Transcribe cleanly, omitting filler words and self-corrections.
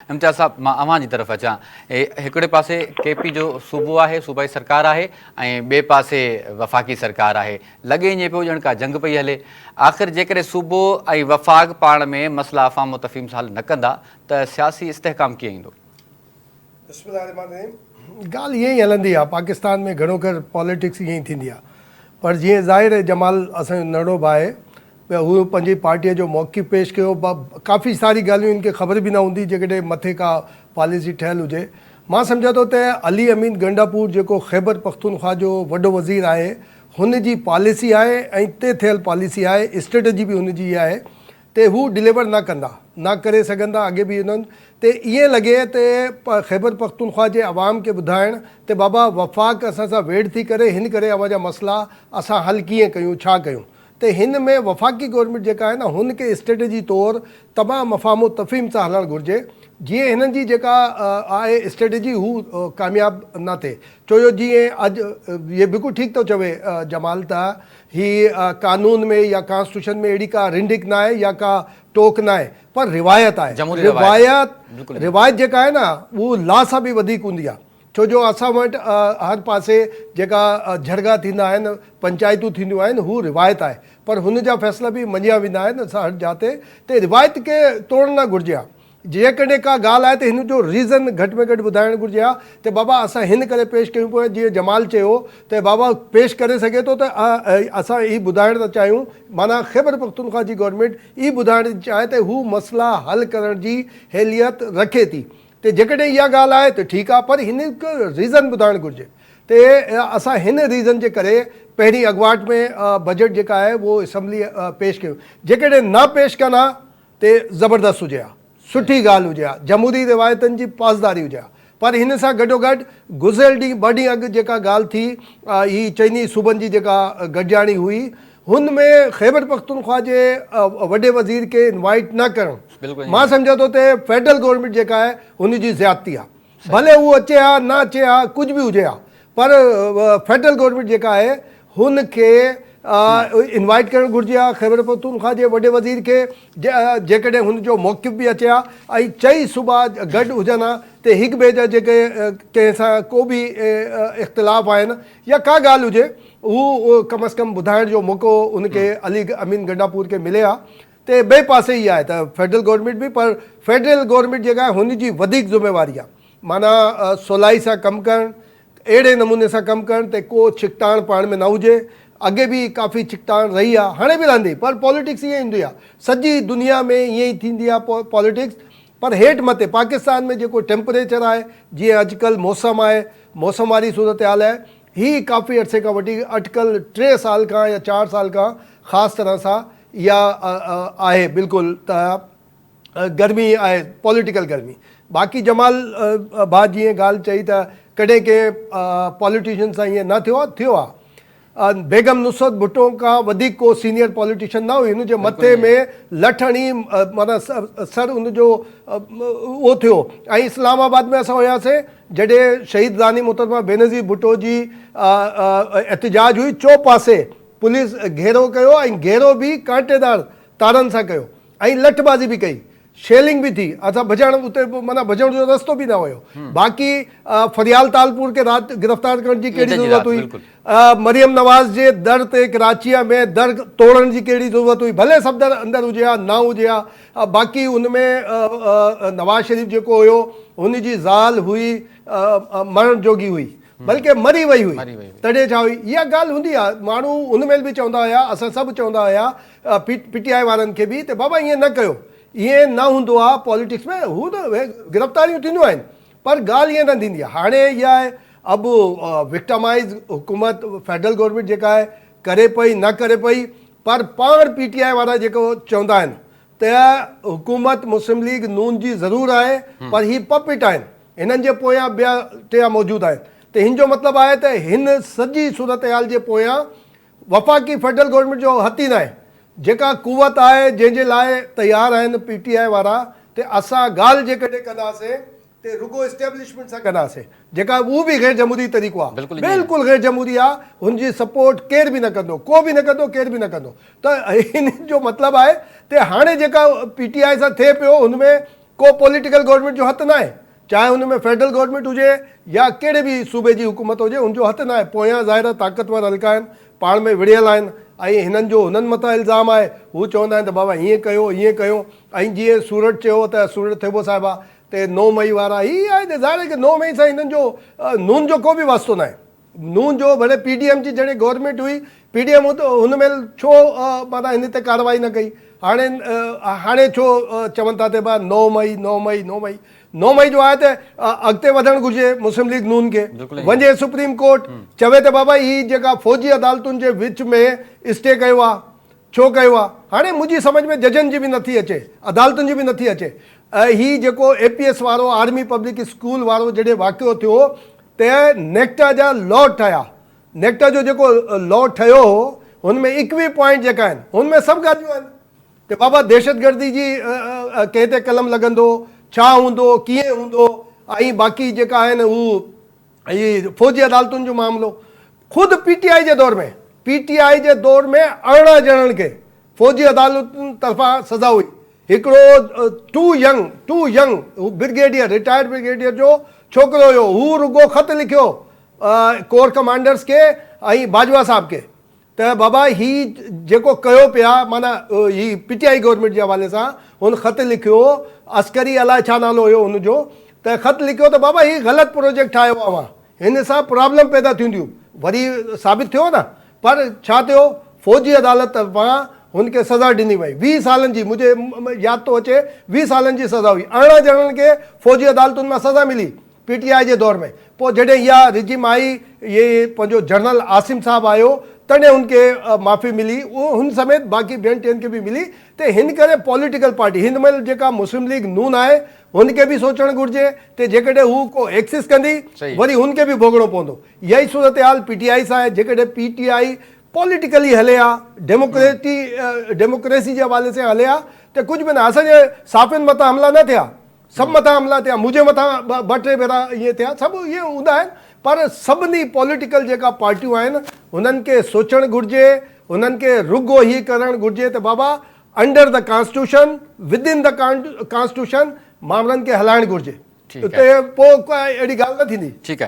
امتياز صاحب مان اوهان جي طرف اچان هڪڙي پاسي ڪي پي جو صوبو آهي صوبائي سرڪار آهي ۽ ٻئي پاسي وفاقي سرڪار آهي لڳي ائين پيو ڄڻ ڪا جنگ پئي هلي آخر جيڪڏهن صوبو ۽ وفاق پاڻ ۾ مسئلا افهام و تفهيم سان حل نه ڪندا ته سياسي استحڪام ڪيئن ايندو؟ بسم الله الرحمٰن الرحيم ڳالهه ائين ئي هلندي آهي پاڪستان ۾ گهڻو ڪر پاليٽڪس ائين ئي ٿيندي آهي پر جيئن ظاهر جمال اسان جو ننڍڙو ڀاء آهي هو پنهنجي پارٽيء جو موقف پيش ڪيو. ڪافي ساري ڳالهيون هن کي خبر به نه هوندي جيڪڏهن مٿي ڪا پاليسي ٺهيل هجي. مان سمجهان ٿو ته علي امين گنڊاپور جيڪو خيبر پختونخوا جو وڏو وزير آهي هن جي پاليسي آهي ۽ طئي ٿيل پاليسي آهي اسٽريٽجي به هن جي آهي ته هو ڊليور نه ڪندا نه ڪري سگهندا اڳي به انهن تي ائين لڳي ته خيبر پختونخوا جي عوام کي ٻڌائڻ ته بابا وفاق اسان سان ويڙهه ٿي ڪري هن ڪري اوهان جا مسئلا اسان حل ڪيئن ڪيون ڇا ڪيون ته هن ۾ وفاقي گورنمينٽ جيڪا آهي نه هن کي اسٽريٽجي طور تمام مفاهمو تفهيم سان هلڻ گهرجي جيئن هنن جي جيڪا آهي اسٽريٽجي هو ڪامياب نه ٿئي ڇو جو جيئن اڄ هي بلڪل ٺيڪ ٿو چوي جمال ته هي قانون ۾ يا ڪانسٽيٽيوشن ۾ اهڙي ڪا رنڊڪ نه آهي يا ڪا ٽوڪ نه آهي پر روايت آهي روايت روايت جيڪا آهي نه هو لا سان به وڌيڪ هوندي آهي ڇو جو اسان وٽ هر پاسي جيڪا جرڳا ٿيندا آهن، پنچائتون ٿينديون آهن، هو روايت آهي پر هن جا فيصلا به مڃيا ويندا آهن هر جاء تي ته روايت کي ٽوڙڻ نه گهرجي ها. جيڪڏهن ڪا ڳالهه آهي ته هن جو ريزن گهٽ ۾ گهٽ ٻڌائڻ گهرجي ها ته بابا اسان هن ڪري پيش ڪيون پيا جيئن جمال چيو ته بابا پيش ڪري سگهي ٿو ته اسان هي ٻڌائڻ ٿا چاهيون معنيٰ خيبر پختونخوا جي گورنمينٽ هي ٻڌائڻ ٿي چاهي ته هو مسئلا حل ڪرڻ جي اهليت رکي ٿي ته جيڪڏهن اها ڳالهه آهي ته ٺيڪ آهي پر هن هڪ ريزن ٻڌائڻ گهرجي ته اسان هن ريزن جي ڪري پهرين اڳواٽ ۾ بجيٽ جيڪا آهي اهو اسيمبلي پيش ڪيون جيڪڏهن نه پيش ڪن ها ته زبردست هجي ها سٺي ڳالهه هجي ها جمهوري روايتن جي پاسداري هجي ها پر هن سان گڏوگڏ گذريل ڏينهن ٻه ڏينهن اڳ جيڪا ڳالهه ٿي هي چئني صوبن جي جيڪا گڏجاڻي هئي هن ۾ خيبر پختونخوا جي وڏي وزير کي انوائيٽ نه ڪرڻ مان سمجهان ٿو ته فيڊرل گورنمينٽ جيڪا آهي هن جي زيادتي آهي ڀلي هو اچي ها نه اچي ها ڪجهه به هجي ها پر فيڊرل گورنمينٽ جيڪا آهي هن کي انوائيٽ ڪرڻ گهرجي ها خيبر پختونخوا جي وڏي وزير کي جيڪڏهن هن جو موقف به اچي ها ۽ چئي صوبا گڏ هجن ها ته هڪ ٻئي جا جيڪي ڪنهن سان ڪو به اختلاف آهن يا ڪا ڳالهه هجي هو ڪم از ڪم ٻڌائڻ جو موقعو ان کي علي امين گنڊاپور کي ملي ها ته ٻئي پاسي اها آهي ته فيڊرل گورنمينٽ به پر فيڊرل گورنمينٽ جيڪا آهي هن جي وڌيڪ ذميواري آهي معنيٰ سولائي سان ڪم ڪرڻ اهڙي نموني سان ڪم ڪرڻ ته ڪو ڇڪتاڻ پاڻ ۾ نه هجي اڳي به ڪافي ڇڪتاڻ رهي آهي هاڻي به رهندي پر پاليٽڪس ائين هوندي آهي سڄي دنيا ۾ ائين ئي ٿيندي آهي پاليٽڪس پر هيٺ مٿي پاڪستان ۾ جيڪو ٽيمپريچر آهي جيئن اڄڪلهه موسم آهي موسم واري صورتحال آهي هي ڪافي عرصي کان وٺي اٽڪل ٽي سال کان يا چار سال کان خاص طرح سان اها آهي بلڪل ته گرمي آهي پوليٽيڪل گرمي باقي جمال ڀاء جيئن ڳالهه چئي ته ڪڏهن ڪنهن پوليٽيشن سان ائين نه ٿيو آهي ٿيو آهي بيگم نصرت ڀٽو کان وڌيڪ ڪو سينيئر پوليٽيشن نه هئي، هن جي مٿي ۾ لٺ هڻي معنيٰ سر ان جو اهو ٿيو ۽ اسلام آباد ۾ اسان هياسين جڏهن شهيد راني محترمه بينظير ڀٽو جي احتجاج هئي چوپاسي پوليس گهيرو ڪيو ۽ گهيرو به ڪانٽيدار تارن سان ڪيو ۽ لٺبازي به ڪئي شيلنگ به ٿي اسان ڀڄڻ اتي معنيٰ ڀڄڻ جو رستو به نه هيو باقي فريال تالپور کي رات گرفتار ڪرڻ جي ڪهڙي ضرورت هئي مريم نواز جي در تي ڪراچيء ۾ در توڙڻ جي ڪهڙي ضرورت هئي ڀلي سڀ در اندر هجي ها نه هجي ها باقي ان ۾ نواز شريف جيڪو هيو هن جي زال هئي مرڻ جوڳي هئي بلڪه مري وئي هئي تڏهن ڇا هئي اها ڳالهه هوندي آهي ماڻهو ان مهل به چوندا هيا اسان سڀ چوندا هيا پي ٽي آء وارن کي به ته بابا ائين نه ڪيو ائين نه هوندو آهي پاليٽڪس ۾ هو ته گرفتاريون ٿينديون آهن پر ڳالهه ائين نه ٿيندي آهي هاڻي اها آهي اب وڪٽمائز حڪومت فيڊرل گورنمينٽ جيڪا آهي ڪري پئي نه ڪري پئي پر پاڻ پي ٽي آء وارا جيڪو چوندا آهن ته حڪومت مسلم ليگ نون جي ضرور آهي پر هي پپٽ آهن هنن جي پويان ٻيا ٽيا موجود آهن ته هن جو مطلب آهي ته هن سڄي صورتحال جي پويان وفاقي فيڊرل گورنمينٽ جو هٿ ئي ناهي جيڪا قوت آهي جنهن جي لاء تيار آهن پي ٽي آء وارا ته اسان ڳالهه جيڪڏهن ڪنداسين ته رڳو اسٽيبلشمينٽ سان ڪنداسين جيڪا اهو به غير جمهوري طريقو آهي بلڪل غير جمهوري آهي هن جي سپورٽ ڪير به نه ڪندو ڪو به نه ڪندو ڪير به نه ڪندو ته هن جو مطلب آهي ته هاڻي جيڪا پي ٽي آء سان ٿئي پيو هن ۾ ڪو پوليٽيڪل گورنمينٽ جو هٿ ناهي چاهي ان ۾ فيڊرل گورنمينٽ هجي يا ڪهڙي به صوبي جي حڪومت هجي ان جو هٿ ناهي. پويان ظاهر آهي طاقتور حلقا آهن، پاڻ ۾ وڙهيل آهن ۽ هنن جو هنن مٿان الزام آهي. هو چوندا آهن ته بابا هيئن ڪيو هيئن ڪيو ۽ جيئن سورٺ چيو ته سورٺ ٿيٻو صاحبه ته نو مئي وارا هي آهي ته ظاهر آهي ڪه نو مئي سان هنن جو نون جو ڪو به واسطو ناهي. نون جو ڀلي پي ڊي ايم جي جڏهن گورنمينٽ هئي پي ڊي ايم هن مهل ڇو معنيٰ هن تي ڪارروائي نه ڪئي هاڻي هاڻي ڇو چون ٿا ته ڀا نو مئي نو مئي نو مئي نو مئي جو آهي ته اڳتي وڌڻ گهرجي مسلم ليگ نون کي وڃي سپريم ڪورٽ چوي ته بابا هي جيڪا فوجي عدالتن جي وچ ۾ اسٽي ڪيو آهي ڇو ڪيو آهي هاڻي منهنجي سمجھ ۾ ججن جي به نٿي اچي عدالتن جي به نٿي اچي هي جيڪو اي پي ايس وارو آرمي پبلڪ اسڪول وارو جڏهن واقعو ٿيو ته نيڪٽا جا لا ٺهيا. نيڪٽا جو جيڪو لا ٺهيو هو هن ۾ 21 پوائنٽ جيڪا آهن هن ۾ سڀ ڳالهيون آهن ته بابا دهشتگردي جي ڪنهن تي قلم لڳندو، ڇا هوندو، ڪيئن هوندو ۽ باقي جيڪا آهن هو هي فوجي عدالتن جو معاملو خود پي ٽي آء جي دور ۾ پي ٽي آء جي دور ۾ 18 ڄڻن کي فوجي عدالتن طرفان سزا هئي. هڪڙو ٽو ينگ، Too Young، هو برگيڊيئر، رٽائرڊ برگيڊيئر جو ڇوڪرو هيو. هو رڳو خط لکيو ڪور ڪمانڊرز کي ۽ باجوا صاحب کي ته بابا هي جيڪو ڪيو پيا معنيٰ هي پي ٽي I government جي حوالي سان هن خط لکيو عسڪري الائي ڇا نالو هيو هن جو ته خط لکيو ته بابا هي غلط پروجيڪٽ ٺاهيو اوهان هن سان پرابلم پيدا ٿينديون وري ثابت ٿيو نه پر ڇا ٿيو فوجي عدالت طرفان هن کي سزا ڏني وئي 20 سالن جي منهنجي ياد ٿو اچي 20 سالن جي سزا هئي 18 ڄڻن کي فوجي عدالتن مان سزا ملي پي ٽي آء جي دور ۾ پوء جڏهن اها رجيم آئي اهي پنهنجو جنرل عاصم صاحب آيو تڏهن هن کي معافي ملي هن سميت باقي ٻين ٽين کي به ملي ته هن ڪري پوليٽيڪل پارٽي هن مهل جيڪا مسلم ليگ نون آهي هن کي به سوچڻ گهرجي ته جيڪڏهن هو ڪو ايڪسس ڪندي وري هن کي به ڀوڳڻو پوندو. اها ئي صورتحال پي ٽي آء سان آهي جيڪڏهن پي ٽي آء پوليٽيڪلي هلي ها ڊيموڪريٽي ڊيموڪريسي جي حوالي سان هلي ها ته ڪجهه به نه اسان جي صحافين مٿان حملا نه ٿيا سڀ مٿان حملا ٿيا منهنجي مٿان ٻه ٽي ڀيرا ائين ٿيا سڀ اهي هوندا آهن پر سڀني پوليٽيڪل جيڪا پارٽيون آهن هنن کي سوچڻ گهرجي هنن کي رڳو هي ڪرڻ گهرجي ته بابا under the constitution within the constitution مامرن کي هلائڻ گهرجي ٺيڪ آهي. اتي پوء ڪا اهڙي ڳالهه نه ٿيندي. ٺيڪ آهي.